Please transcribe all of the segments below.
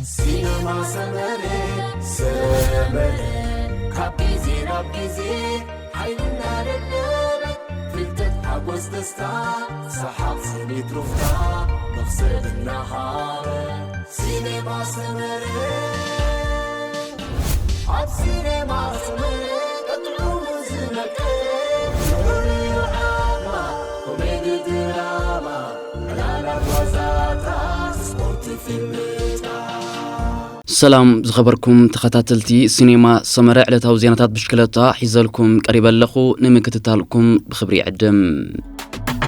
ሲነማ ሰመረ፣ ሰመረ፣ ካብ ግዜ ናብ ግዜ ሓይሉ እናደለበ፣ ፍልጠት፣ ሓጎስ፣ ደስታ፣ ሰሓቕ፣ ስኒት፣ ሩፍታ፣ መኽሰብ እናሃበ፣ ሲነማ ሰመረ። ኣብ ሲነማ ሰመረ ጥዑሙ ዝነቀ፣ ፍቕሪ፣ ዓድማ፣ ኮሜዲ፣ ድራማ፣ ዕላላት፣ ዋዛታት፣ ስፖርት፣ ፊልምታት። ሰላም ዝኸበርኩም ተኸታተልቲ ሲኔማ ሰመረ፣ ዕለታዊ ዜናታት ብሽክለታ ሒዘልኩም ቀሪበ ኣለኹ። ንምክትታልኩም ብኽብሪ ይዕድም።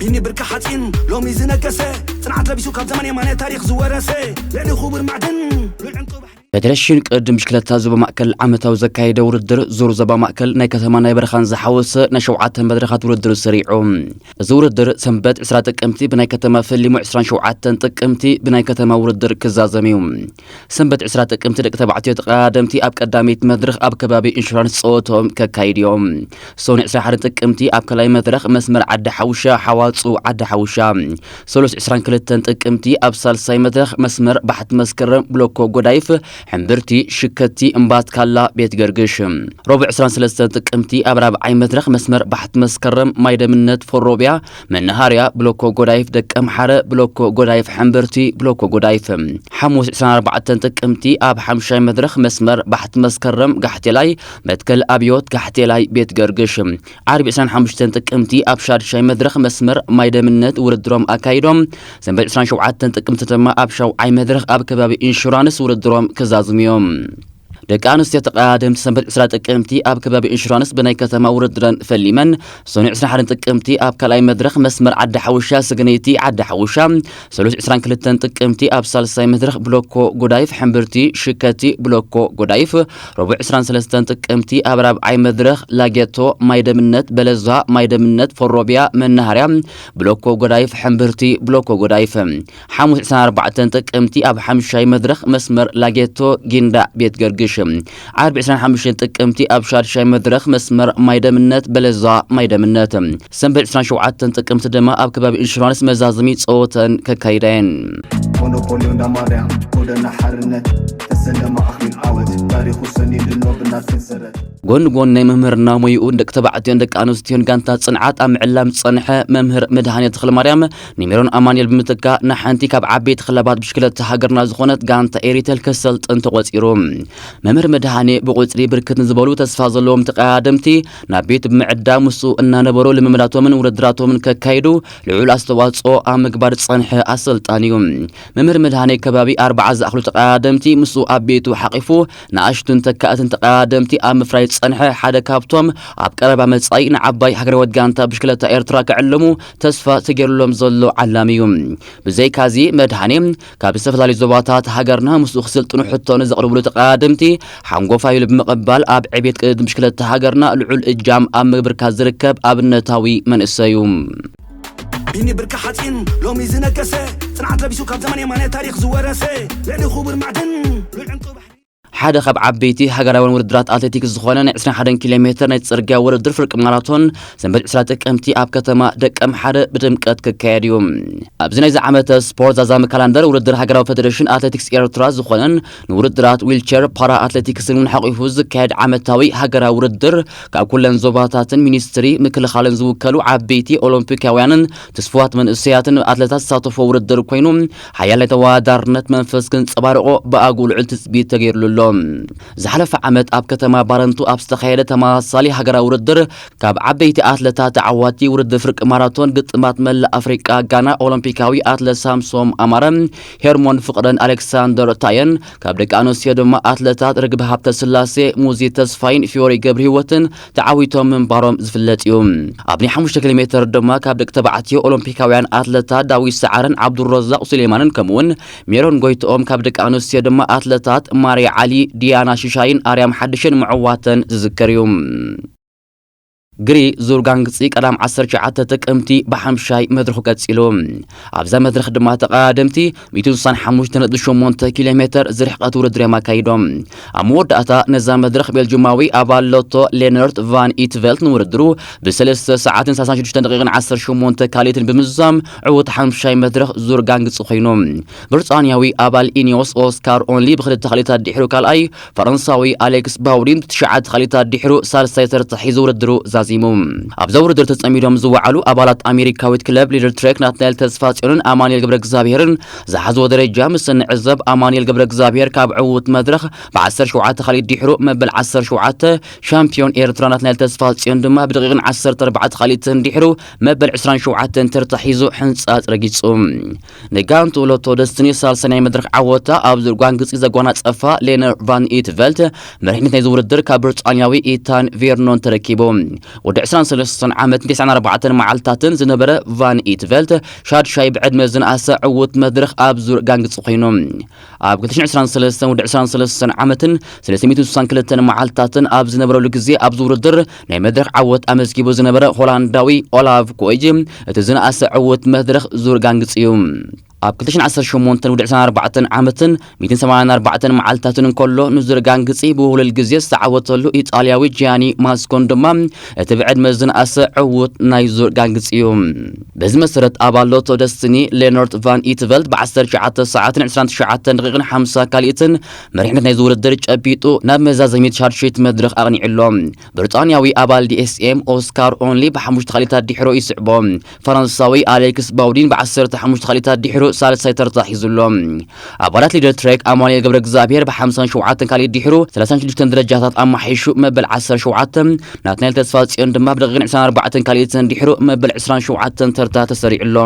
ቢኒ ብርኪ ሓፂን ሎሚ ዝነገሰ፣ ፅንዓት ለቢሱ ካብ ዘመን የማነ ታሪኽ ዝወረሰ፣ ልዕሊ ክቡር ማዕድን ሉል ዕንቁ ባሕሪ። ፌደሬሽን ቅድም ብሽክለታ ዞባ ማእከል ዓመታዊ ዘካየደ ውድድር ዙር ዞባ ማእከል ናይ ከተማ ናይ በረኻን ዝሓወሰ ናይ ሸውዓተ መድረኻት ውድድር ሰሪዑ። እዚ ውድድር ሰንበት ዕስራ ጥቅምቲ ብናይ ከተማ ፈሊሙ ዕስራን ሸውዓተን ጥቅምቲ ብናይ ከተማ ውድድር ክዛዘም እዩ። ሰንበት ዕስራ ጥቅምቲ ደቂ ተባዕትዮ ተቐዳደምቲ ኣብ ቀዳመይቲ መድረኽ ኣብ ከባቢ ኢንሹራንስ ጸወትኦም ከካይዱ እዮም። ሰኑይ ዕስራን ሓደን ጥቅምቲ ኣብ ካልኣይ መድረኽ መስመር ዓዲ ሓውሻ ሓዋጹ ዓዲ ሓውሻ። ሰሉስ ዕስራን ክልተን ጥቅምቲ ኣብ ሳልሳይ መድረኽ መስመር ባሕቲ መስከረም ብሎኮ ጎዳይፍ ሕምብርቲ ሽከቲ እምባትካላ ቤት ገርግሽ። ረቡዕ ዕስራን ሰለስተን ጥቅምቲ ኣብ ራብዓይ መድረኽ መስመር ባሕቲ መስከረም ማይደምነት ፎሮቢያ መናሃርያ ብሎኮ ጎዳይፍ ደቀምሓረ ብሎኮ ጎዳይፍ ሕምብርቲ ብሎኮ ጎዳይፍ። ሓሙስ ዕስራን ኣርባዕተን ጥቅምቲ ኣብ ሓምሻይ መድረኽ መስመር ባሕቲ መስከረም ጋሕቴላይ መትከል ኣብዮት ጋሕቴላይ ቤት ገርግሽ። ዓርቢ ዕስራን ሓሙሽተን ጥቅምቲ ኣብ ሻድሻይ መድረኽ መስመር ማይደምነት ውድድሮም ኣካይዶም። ሰንበት ዕስራን ሸውዓተን ጥቅምቲ ድማ ኣብ ሻውዓይ መድረኽ ኣብ ከባቢ ኢንሹራንስ ውድድሮም ክዛዝሙ እዮም። ደቂ ኣንስትዮ ተቐዳደምቲ ሰንበት ዕስራ ጥቅምቲ ኣብ ከባቢ ኢንሹራንስ ብናይ ከተማ ውድድረን ፈሊመን። ሰኑይ ዕስራን ሓደን ጥቅምቲ ኣብ ካልኣይ መድረኽ መስመር ዓዲ ሓውሻ ስግነይቲ ዓዲ ሓውሻ፣ ሰሉስ ዕስራን ክልተን ጥቅምቲ ኣብ ሳልሳይ መድረኽ ብሎኮ ጎዳይፍ ሕምብርቲ ሽከቲ ብሎኮ ጎዳይፍ፣ ረቡዕ ዕስራን ሰለስተን ጥቅምቲ ኣብ ራብዓይ መድረኽ ላጌቶ ማይደምነት በለዛ ማይደምነት ፎሮቢያ መናሃርያ ብሎኮ ጎዳይፍ ሕምብርቲ ብሎኮ ጎዳይፍ። ሓሙስ ዕስራን ኣርባዕተን ጥቅምቲ ኣብ ሓምሻይ መድረኽ መስመር ላጌቶ ጊንዳዕ ቤት ገርግሽ። ዓርቢ ዕስራን ሓሙሽተን ጥቅምቲ ኣብ ሻድሻይ መድረኽ መስመር ማይደምነት በለዛ ማይደምነት። ሰንበት ዕስራን ሸውዓተን ጥቅምቲ ድማ ኣብ ከባቢ ኢንሹራንስ መዛዘሚ ጸወተን ከካይዳ እየን። ሞኖፖልዮ እንዳ ማርያም፣ ጎደና ሓርነት፣ ተሰለመ ኣኽሊል ዓወት፣ ታሪኹ ሰኒድሎ ብናትክን ሰረት። ጎን ጎን ናይ መምህርና ሞይኡ ንደቂ ተባዕትዮን ደቂ ኣንስትዮን ጋንታ ጽንዓት ኣብ ምዕላም ዝጸንሐ መምህር መድሃኔ ተኽለማርያም ንሜሮን ኣማኑኤል ብምትካእ ንሓንቲ ካብ ዓበይቲ ክለባት ብሽክለታ ሃገርና ዝኾነት ጋንታ ኤሪቴል ከሰልጥን ተቖጺሩ። መምህር መድሃኔ ብቑጽሪ ብርክት ንዝበሉ ተስፋ ዘለዎም ተቐዳደምቲ ናብ ቤት ብምዕዳም ምስኡ እናነበሩ ልምምዳቶምን ውድድራቶምን ከካይዱ ልዑል ኣስተዋጽኦ ኣብ ምግባር ዝጸንሐ ኣሰልጣኒ እዩ። መምህር መድሃኔ ከባቢ ኣርባዓ ዝኣኽሉ ተቐዳደምቲ ምስኡ ኣብ ቤቱ ሓቒፉ ንኣሽቱን ተካእትን ተቐዳደምቲ ኣብ ምፍራይ ዝጸንሐ ሓደ ካብቶም ኣብ ቀረባ መጻኢ ንዓባይ ሃገራዊት ጋንታ ብሽክለታ ኤርትራ ክዕልሙ ተስፋ ተገይሩሎም ዘሎ ዓላሚ እዩ። ብዘይካዚ መድሃኔ ካብ ዝተፈላለዩ ዞባታት ሃገርና ምስኡ ክስልጥኑ ሕቶ ንዘቕርብሉ ተቐዳደምቲ ሓንጎፋይ ኢሉ ብምቕባል ኣብ ዕቤት ቅድድም ብሽክለታ ሃገርና ልዑል እጃም ኣብ ምብርካት ዝርከብ ኣብነታዊ መንእሰይ እዩ። ቢኒ ብርኪ ሓፂን ሎሚ ዝነገሰ፣ ፅንዓት ለቢሱ ካብ ዘመን የማነ ታሪኽ ዝወረሰ፣ ልዕሊ ክቡር ማዕድን ሉል ዕንቁ ባሕሪ። ሓደ ካብ ዓበይቲ ሃገራውያን ውድድራት ኣትሌቲክስ ዝኾነ ናይ ዕስራን ሓደን ኪሎ ሜትር ናይ ጽርግያ ውድድር ፍርቂ ማራቶን ሰንበት ዕስራ ጥቅምቲ ኣብ ከተማ ደቀምሓረ ብድምቀት ክካየድ እዩ። ኣብዚ ናይዚ ዓመተ ስፖርት ዛዛሚ ካላንደር ውድድር ሃገራዊ ፌደሬሽን ኣትሌቲክስ ኤርትራ ዝኾነን ንውድድራት ዊልቸር ፓራ ኣትሌቲክስን እውን ሓቂፉ ዝካየድ ዓመታዊ ሃገራዊ ውድድር ካብ ኩለን ዞባታትን ሚኒስትሪ ምክልኻልን ዝውከሉ ዓበይቲ ኦሎምፒካውያንን ትስፉዋት መንእሰያትን ኣትሌታት ዝሳተፎ ውድድር ኮይኑ ሓያል ናይ ተወዳዳርነት መንፈስ ክንጸባርቆ ብኣግኡ ልዑል ትጽቢት ተገይርሉ ኣሎ። ዝሓለፈ ዓመት ኣብ ከተማ ባረንቱ ኣብ ዝተኻየደ ተመሳሳሊ ሃገራዊ ውድድር ካብ ዓበይቲ ኣትለታት ተዓዋቲ ውድድር ፍርቂ ማራቶን ግጥማት መላእ ኣፍሪቃ ጋና ኦሎምፒካዊ ኣትለት ሳምሶም ኣማረ፣ ሄርሞን ፍቕረን ኣሌክሳንደር ታየን፣ ካብ ደቂ ኣንስትዮ ድማ ኣትለታት ርግቢ ሃብተ ስላሴ፣ ሙዚ ተስፋይን ፊዮሪ ገብረ ህይወትን ተዓዊቶም ምንባሮም ዝፍለጥ እዩ። ኣብ ናይ ሓሙሽተ ኪሎ ሜትር ድማ ካብ ደቂ ተባዕትዮ ኦሎምፒካውያን ኣትለታት ዳዊት ሰዓረን ዓብዱረዛቕ ሱሌማንን ከምኡውን ሜሮን ጎይትኦም ካብ ደቂ ኣንስትዮ ድማ ኣትለታት ማርያ ዓሊ፣ ዲያና ሽሻይን ኣርያም ሓድሽን ምዕዋተን ዝዝከር እዩ። ግሪ ዙር ጋንግጺ ቀዳም ዓሰርተ ትሽዓተ ጥቅምቲ ብሓምሻይ መድረኹ ቀጺሉ። ኣብዛ መድረኽ ድማ ተቐዳደምቲ ሚእትን ስሳን ሓሙሽተ ነጥቢ ሸሞንተ ኪሎ ሜተር ዝርሕቀት ውድድር እዮም ኣካይዶም። ኣብ መወዳእታ ነዛ መድረኽ ቤልጅማዊ ኣባል ሎቶ ሌነርት ቫን ኢትቨልት ንውድድሩ ብሰለስተ ሰዓትን ሰላሳን ሽዱሽተን ደቂቕን ዓሰርተ ሸሞንተ ካልኢትን ብምዝዛም ዕዉት ሓምሻይ መድረኽ ዙር ጋንግጺ ኮይኑ። ብሪጣንያዊ ኣባል ኢኒዮስ ኦስካር ኦንሊ ብክልተ ካልኢታት ድሕሩ ካልኣይ፣ ፈረንሳዊ ኣሌክስ ባውዲን ብትሽዓተ ካልኢታት ድሕሩ ሳልሳይ ተርታ ሒዙ ውድድሩ ዛዚሙ። ኣብዛ ውድድር ተጸሚዶም ዝወዓሉ ኣባላት ኣሜሪካዊት ክለብ ሊድል ትሬክ ናትናኤል ተስፋጽዮንን ኣማኑኤል ገብረ እግዚኣብሄርን ዝሓዝዎ ደረጃ ምስ እንዕዘብ፣ ኣማኑኤል ገብረ እግዚኣብሄር ካብ ዕዉት መድረኽ ብ ዓሰርተ ሸውዓተ ካልኢት ድሕሩ መበል ዓሰርተ ሸውዓተ፣ ሻምፒዮን ኤርትራ ናትናኤል ተስፋጽዮን ድማ ብደቂቕን ዓሰርተ ኣርባዕተ ካልኢትን ድሕሩ መበል ዕስራን ሸውዓተን ተርታ ሒዙ ሕንጻጽ ረጊጹ። ንጋንቱ ሎቶ ደስትኒ ሳልሳይ ናይ መድረኽ ዓወታ ኣብ ዙር ጋንግጺ ዘጓናጸፋ ሌነር ቫን ኢትቨልት መሪሕነት ናይዚ ውድድር ካብ ብሪጣንያዊ ኢታን ቬርኖን ተረኪቡ። ወዲ ዕስራን ሰለስተን ዓመትን ተስዓን ኣርባዕተን መዓልታትን ዝነበረ ቫን ኢትቨልት ሻድሻይ ብዕድመ ዝነኣሰ ዕዉት መድረኽ ኣብ ዙር ጋንግጺ ኮይኑ። ኣብ ክልተ ሽሕን ዕስራን ሰለስተን ወዲ ዕስራን ሰለስተን ዓመትን ሰለስተ ሚእትን ስሳን ክልተን መዓልታትን ኣብ ዝነበረሉ ግዜ ኣብዚ ውድድር ናይ መድረኽ ዓወት ኣመዝጊቡ ዝነበረ ሆላንዳዊ ኦላቭ ኮይጅ እቲ ዝነኣሰ ዕዉት መድረኽ ዙር ጋንግጺ እዩ። ኣብ ክልተ ሽሕን ዓሰርተ ሸሞንተን ወዲ ዕስራን ኣርባዕተን ዓመትን ሚእትን ሰማንያን ኣርባዕተን መዓልታትን እንከሎ ንዙር ጋንግጺ ብውህሉል ግዜ ዝተዓወተሉ ኢጣልያዊ ጂያኒ ማስኮን ድማ እቲ ብዕድመ ዝነኣሰ ዕዉት ናይ ዙር ጋንግጺ እዩ። በዚ መሰረት ኣባል ሎቶ ደስትኒ ሌኖርት ቫን ኢትቨልት ብ ዓሰርተ ትሽዓተ ሰዓትን ዕስራን ትሽዓተን ደቂቕን ሓምሳ ካልኢትን መሪሕነት ናይዚ ውድድር ጨቢጡ ናብ መዛዘሚት ሻድሸይቲ መድረኽ ኣቕኒዑ ኣሎ። ብሪጣንያዊ ኣባል ዲኤስኤም ኦስካር ኦንሊ ብሓሙሽተ ካልኢታት ድሕሮ ይስዕቦ። ፈረንሳዊ ኣሌክስ ባውዲን ብዓሰርተ ሓሙሽተ ካልኢታት ድሕሩ ሳልሳይ ተርታ ሒዙ ኣሎ። ኣባላት ሊደር ትሬክ ኣማኑኤል ገብረ እግዚኣብሔር ብሓምሳን ሸውዓተን ካልኢት ድሕሩ ሰላሳን ሽዱሽተን ደረጃታት ኣማሒሹ መበል ዓሰርተ ሸውዓተ፣ ናትናኤል ተስፋጽዮን ድማ ብደቂቕን ዕስራን ኣርባዕተን ካልኢትን ድሕሩ መበል ዕስራን ሸውዓተን ተርታ ተሰሪዑ ኣሎ።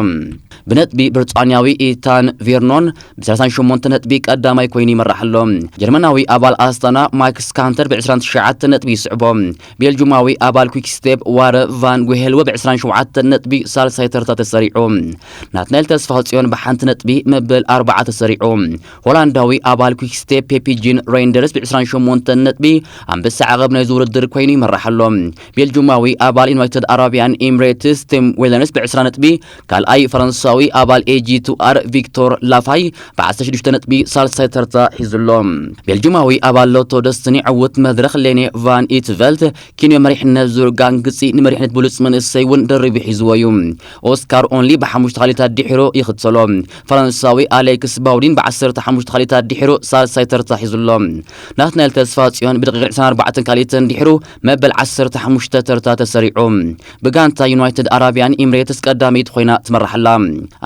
ብነጥቢ ብሪጣንያዊ ኢታን ቬርኖን ብ ሰላሳን ሸሞንተ ነጥቢ ቀዳማይ ኮይኑ ይመራሕ ኣሎ። ጀርመናዊ ኣባል ኣስታና ማክስ ካንተር ብ ዕስራን ትሽዓተን ነጥቢ ይስዕቦ። ቤልጁማዊ ኣባል ኩክ ስቴፕ ዋረ ቫን ጉሄልወ ብ ዕስራን ሸውዓተን ነጥቢ ሳልሳይ ተርታ ተሰሪዑ። ናትናኤል ተስፋጽዮን ብሓንቲ ነጥቢ መበል ኣርባዓ ተሰሪዑ። ሆላንዳዊ ኣባል ኩክ ስቴፕ ፔፒ ጂን ሬንደርስ ብ ዕስራን ሸሞንተን ነጥቢ ኣንበሳ ዓቐብ ናይዚ ውድድር ኮይኑ ይመራሕ ኣሎ። ቤልጁማዊ ኣባል ዩናይትድ ኣረቢያን ኤምሬትስ ቲም ዌለንስ ብ ዕስራ ነጥቢ ካልኣይ፣ ፈረንሳዊ ኣባል ኤጂ ቱ ኣር ቪክቶር ላፋይ ብ ዓሰርተ ሽዱሽተ ነጥቢ ሳልሳይ ተርታ ሒዙ ኣሎ። ቤልጁማዊ ኣባል ሎቶ ደስትኒ ዕዉት መድረኽ ሌኔ ቫን ኢትቨልት ኪንዮ መሪሕነት ዙር ጋንግጺ ንመሪሕነት ብሉጽ መንእሰይ እውን ደሪቡ ሒዝዎ እዩ። ኦስካር ኦንሊ ብሓሙሽተ ካልኢታት ድሕሮ ይኽተሎ። ፈረንሳዊ ኣሌክስ ባውዲን ብ ዓሰርተ ሓሙሽተ ካልኢታት ድሕሮ ሳልሳይ ተርታ ሒዙ ኣሎ። ናትናኤል ተስፋጽዮን ብደቂቕ ዕስራን ኣርባዕተን ካልኢትን ድሕሩ መበል ዓሰርተ ሓሙሽተ ተርታ ተሰሪዑ። ብጋንታ ዩናይትድ ኣረቢያን ኤምሬትስ ቀዳመይቲ ኮይና ትመርሕ ኣላ።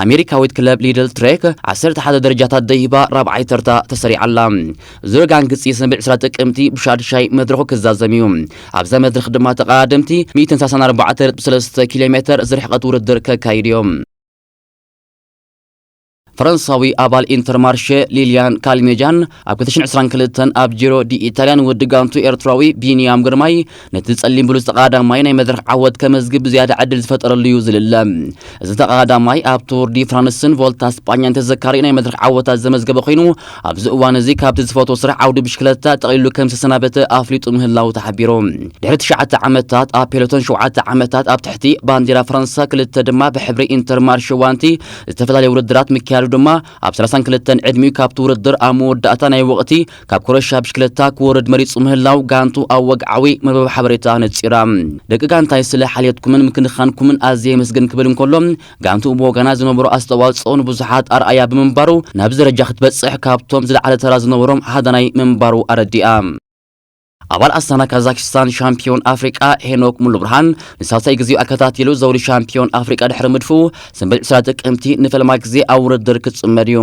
ኣሜሪካዊት ክለብ ሊድል ትሬክ ዓሰርተ ሓደ ደረጃታት ደይባ ራብዓይ ተርታ ተሰሪዓ ኣላ። ዙር ጋንግጺ ሰንበት ዕስራ ጥቅምቲ ብሻድሻይ መድረኹ ክዛዘም እዩ። ኣብዛ መድረኽ ድማ ተቐዳደምቲ ሚእትን ሰላሳን ኣርባዕተ ነጥቢ ሰለስተ ኪሎ ሜተር ዝርሕቐት ውድድር ከካይዱ እዮም። ፈረንሳዊ ኣባል ኢንተርማርሸ ሊልያን ካልሜጃን ኣብ ክልተ ሽሕን ዕስራን ክልተን ኣብ ጂሮ ዲ ኢታልያን ውዲ ጋንቱ ኤርትራዊ ቢንያም ግርማይ ነቲ ጸሊም ብሉጽ ተቐዳማይ ናይ መድረኽ ዓወት ከመዝግብ ብዝያዳ ዕድል ዝፈጠረሉ እዩ ዝልለ። እዚ ተቐዳማይ ኣብ ቱር ዲ ፍራንስን ቮልታ ስጳኛን ተዘካሪ ናይ መድረኽ ዓወታት ዘመዝገበ ኮይኑ፣ ኣብዚ እዋን እዚ ካብቲ ዝፈትዎ ስራሕ ዓውዲ ብሽክለታ ጠቕሊሉ ከም ዝተሰናበተ ኣፍሊጡ ምህላዉ ተሓቢሩ። ድሕሪ ትሽዓተ ዓመታት ኣብ ፔሎቶን፣ ሸውዓተ ዓመታት ኣብ ትሕቲ ባንዲራ ፈረንሳ፣ ክልተ ድማ ብሕብሪ ኢንተርማርሽ ዋንቲ ዝተፈላለየ ውድድራት ምክያዱ ድማ፣ ኣብ ሰላሳን ክልተን ዕድሚኡ ካብቲ ውድድር ኣብ መወዳእታ ናይ ወቕቲ ካብ ኮረሻ ብሽክለታ ክወርድ መሪጹ ምህላው ጋንቱ ኣብ ወግዓዊ መርበብ ሓበሬታ ነጺራ። "ደቂ ጋንታይ ስለ ሓልየትኩምን ምክንኻንኩምን ኣዝየ የመስግን" ክብል እንከሎ፣ ጋንቱ ብወገና ዝነበሮ ኣስተዋጽኦ ንብዙሓት ኣርኣያ ብምንባሩ ናብዚ ደረጃ ክትበጽሕ ካብቶም ዝለዓለ ተራ ዝነበሮም ሓደ ናይ ምንባሩ ኣረዲኣ። ኣባል ኣስታና ካዛክስታን ሻምፒዮን ኣፍሪቃ ሄኖክ ሙሉብርሃን ንሳልሳይ ግዜኡ ኣከታቲሉ ዘውዲ ሻምፒዮን ኣፍሪቃ ድሕሪ ምድፍኡ፣ ሰንበት ዕስራ ጥቅምቲ ንፈለማ ግዜ ኣብ ውድድር ክጽመድ እዩ።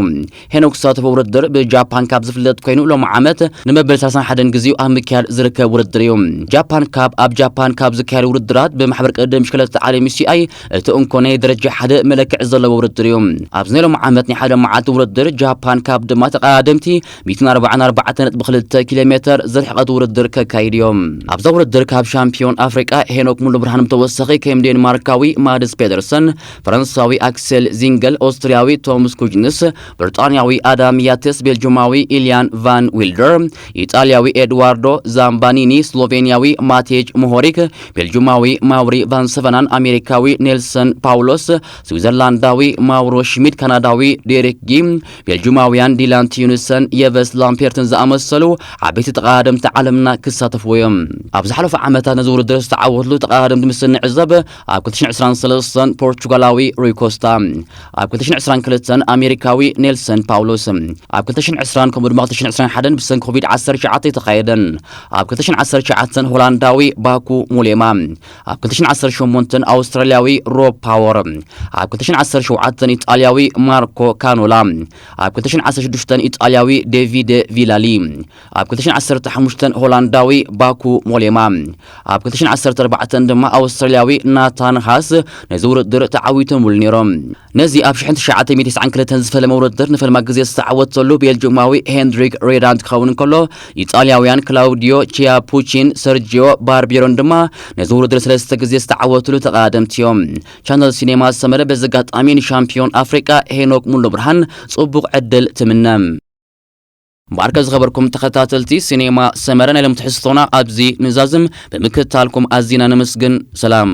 ሄኖክ ዝሳተፎ ውድድር ብጃፓን ካብ ዝፍለጥ ኮይኑ፣ ሎሚ ዓመት ንመበል ሰላሳን ሓደን ግዜኡ ኣብ ምክያድ ዝርከብ ውድድር እዩ። ጃፓን ካብ ኣብ ጃፓን ካብ ዝካየዱ ውድድራት ብማሕበር ቅድድም ብሽክለታ ዓለም ዩ ሲ ኣይ እቲ እንኮ ናይ ደረጃ ሓደ መለክዒ ዘለዎ ውድድር እዩ። ኣብዚ ናይ ሎሚ ዓመት ናይ ሓደ መዓልቲ ውድድር ጃፓን ካብ ድማ ተቐዳደምቲ ሚእትን ኣርባዓን ኣርባዕተን ነጥቢ ክልተ ኪሎ ሜተር ዝርሕቐት ውድድር ከካይድ እዮም። ኣብዛ ውድድር ካብ ሻምፒዮን ኣፍሪቃ ሄኖክ ሙሉ ብርሃን ብተወሳኺ ከም ዴንማርካዊ ማድስ ፔደርሰን፣ ፈረንሳዊ ኣክሰል ዚንገል፣ ኦስትርያዊ ቶምስ ኩጅንስ፣ ብሪጣንያዊ ኣዳም ያቴስ፣ ቤልጁማዊ ኢልያን ቫን ዊልደር፣ ኢጣልያዊ ኤድዋርዶ ዛምባኒኒ፣ ስሎቬንያዊ ማቴጅ ሞሆሪክ፣ ቤልጁማዊ ማውሪ ቫን ሰቨናን፣ ኣሜሪካዊ ኔልሰን ፓውሎስ፣ ስዊዘርላንዳዊ ማውሮ ሽሚድ፣ ካናዳዊ ዴሪክ ጊ፣ ቤልጁማውያን ዲላን ቲዩንሰን፣ የቨስ ላምፔርትን ዝኣመሰሉ ዓበይቲ ተቐዳደምቲ ዓለምና ክሳተፍዎ እዮም። ኣብ ዝሓለፉ ዓመታት ነዚ ውድድር ዝተዓወትሉ ተቐዳደምቲ ምስ እንዕዘብ፣ ኣብ ክልተ ሽሕን ዕስራን ሰለስተን ፖርቹጋላዊ ሩይ ኮስታ፣ ኣብ ክልተ ሽሕን ዕስራን ክልተን ኣሜሪካዊ ኔልሰን ፓውሎስ፣ ኣብ ክልተ ሽሕን ዕስራን ከምኡ ድማ ክልተ ሽሕን ዕስራን ሓደን ብሰንኪ ኮቪድ ዓሰርተ ትሽዓተ ኣይተኻየደን። ኣብ ክልተ ሽሕን ዓሰርተ ትሽዓተን ሆላንዳዊ ባኩ ሙሌማ፣ ኣብ ክልተ ሽሕን ዓሰርተ ሸሞንተን ኣውስትራልያዊ ሮብ ፓወር፣ ኣብ ክልተ ሽሕን ዓሰርተ ሸውዓተን ኢጣልያዊ ማርኮ ካኖላ፣ ኣብ ክልተ ሽሕን ዓሰርተ ሽዱሽተን ኢጣልያዊ ዴቪድ ቪላሊ፣ ኣብ ክልተ ሽሕን ዓሰርተ ሓሙሽተን ሆላንዳዊ ባኩ ሞሌማ፣ ኣብ ክልተ ሽሕን ዓሰርተ ኣርባዕተን ድማ ኣውስትራልያዊ ናታን ሃስ ነዚ ውድድር ተዓዊቶምሉ ነይሮም። ነዚ ኣብ ሽሕን ትሽዓተ ሚእትን ተስዓን ክልተን ዝፈለመ ውድድር ንፈልማ ግዜ ዝተዓወተሉ ቤልጅማዊ ሄንድሪክ ሬዳንት ክኸውን እንከሎ፣ ኢጣልያውያን ክላውዲዮ ቺያፑቺን፣ ሰርጂዮ ባርቤሮን ድማ ነዚ ውድድር ሰለስተ ግዜ ዝተዓወትሉ ተቐዳደምቲ እዮም። ቻነል ሲኔማ ሰመረ በዚ ኣጋጣሚ ንሻምፒዮን ኣፍሪቃ ሄኖክ ሙሉ ብርሃን ጽቡቕ ዕድል ትምነ። እምበኣርከ ዝኸበርኩም ተኸታተልቲ ሲኔማ ሰመረ፣ ናይ ሎም ትሕዝቶና ኣብዚ ንዛዝም። ብምክትታልኩም ኣዚና ነመስግን። ሰላም።